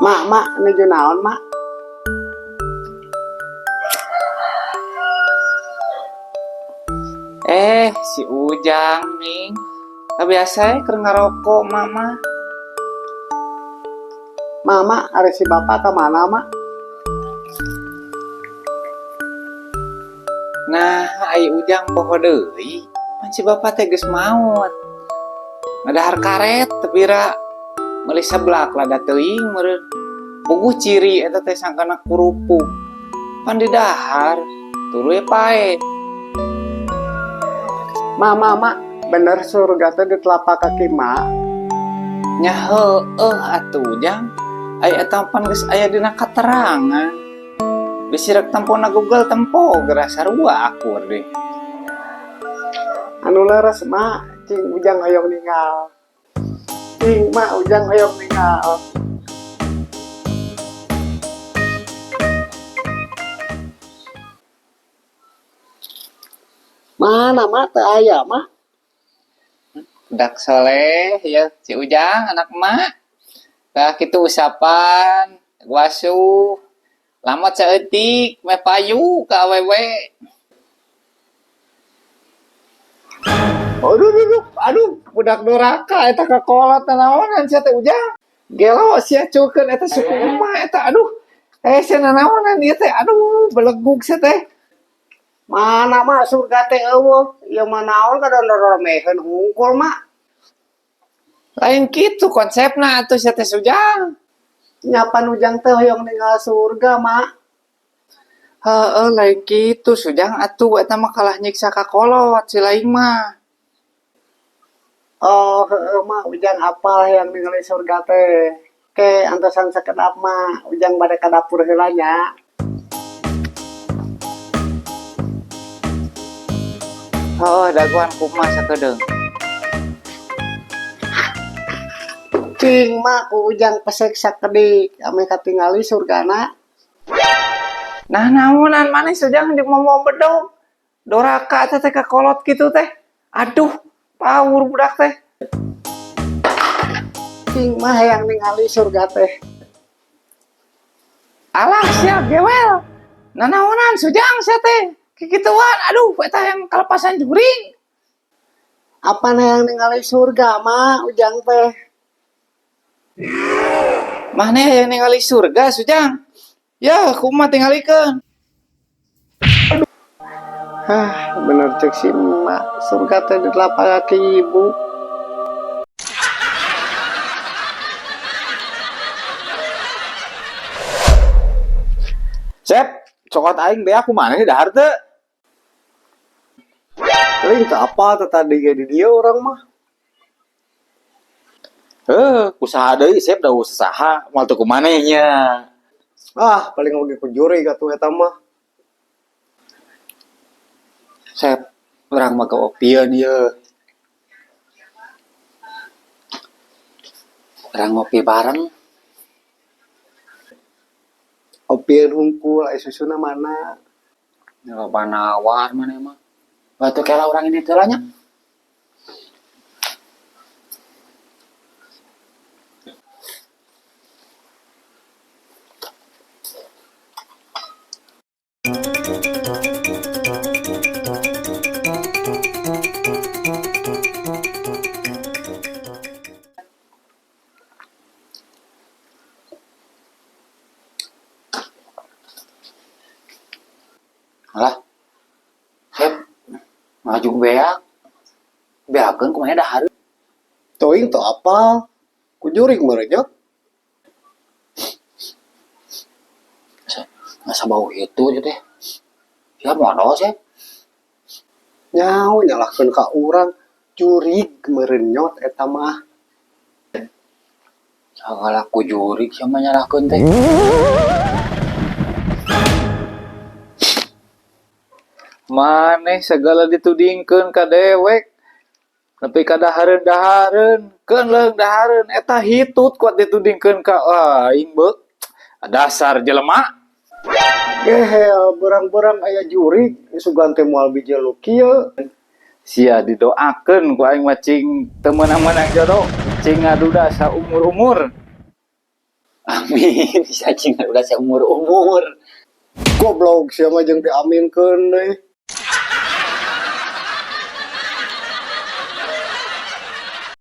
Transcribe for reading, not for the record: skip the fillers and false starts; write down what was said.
Mak, mak, nuju naon, mak? Eh, si Ujang, Ming. Nggak biasa ya, keur ngarokok, mama. Mama, ari si bapak ke mana, mak? Nah, ai Ujang poho deui. Pan si bapak teh geus maot. Ngadahar karet teu pira. Meuli seblak lada teuing meureun. Puguh ciri eta teh sangkana kurupuk. Pan di dahar, tuluy pae. Mak, mak, mak, bener surga teh di telapak kaki mak. Nya heueuh atuh, Jang. Ai eta pan geus aya dina katerangan. Bisi rek tempona Google tempo geura sarua akur deh. Anu leres, mak, cing Ujang hoyong ningal. Cing, mak, Ujang hoyong ningal. Mana, mak, teu aya, mak? Budak soleh ya si Ujang anak emak. Tah kitu usapan, guasuh, lamot saeutik, meh payu ka awewe. Aduh, aduh, aduh, aduh, budak doraka eta ka kolot nanaonan sia teh Ujang. Gelo sia cukeun eta suku emak eta aduh. Eh sia nanaonan ieu teh aduh belegug sia teh. Mana mak surga teh eueuh, ieu mah naon kadondoromeheun hungkul mak. Lain kitu konsepna atuh sia teh Ujang. Nyapan Ujang teh hoyong ningal surga mak. Heeh, lain kitu Sujang atuh eta mah kalah nyiksa ka kolot si lain mah. Oh, heeh mak, Ujang apal hayang ningali surga teh. Ke antosan sakedap mak, Ujang bade ka dapur heula nya. Heeh, dagoan kumaha sakedeung. Cing mak, ku Ujang pesek sakedik, ame katingali surgana. Nah, naonan maneh Sujang jeung momo bedog. Doraka teh teh ka kolot kitu teh. Aduh, power budak teh. Cing mah hayang ningali surga teh. Alah sia gewel. Nanaonan Sujang sia teh. Kikituan, aduh eta yang kalepasan juring. Apa hayang ningali surga mah Ujang teh? Maneh hayang ningali surga Sujang? Ya, kumaha tingalikeun? Hah, bener cek si emak, surga teh di telapak kaki ibu. Sep, coklat aing beak kumaha nih dahar teu? Paling teu apa teu tadi ge di dieu urang mah. Heuh, usaha deui Sep da usaha moal teu kumaneh nya. Ah, paling oge ku jurig atuh eta mah. Sep, urang mah keopieun ieu. Urang ngopi bareng. Opieun hungkul aya susuna mana? Loba nawar maneh mah. Batu kela urang ini teh lah nya. Alah, Sep, maju beak. Beakeun kumaha dahar. Teuing teu apal. Ku jurig meureun nya. Masa bau itu aja teh. Ya modal Sep. Nyaho nyalahkeun ka urang, jurig meureun nyot eta mah. Sagala ku jurig sia mah nyalahkeun teh. Maneh segala ditudingkeun ka dewek. Nepi ka dahareun-dahareun, keun leung dahareun eta hitut kuat ditudingkeun ka aing beuh. Dasar jelema. Gehel berang-berang aya jurig, sugan teh moal bijil nu kieu. Sia didoakeun ku aing mah cing teu meunang-meunang jodoh, cing ngaduda saumur-umur. Amin, cacing udah seumur-umur. Goblok sia mah jeung diaminkeun deui.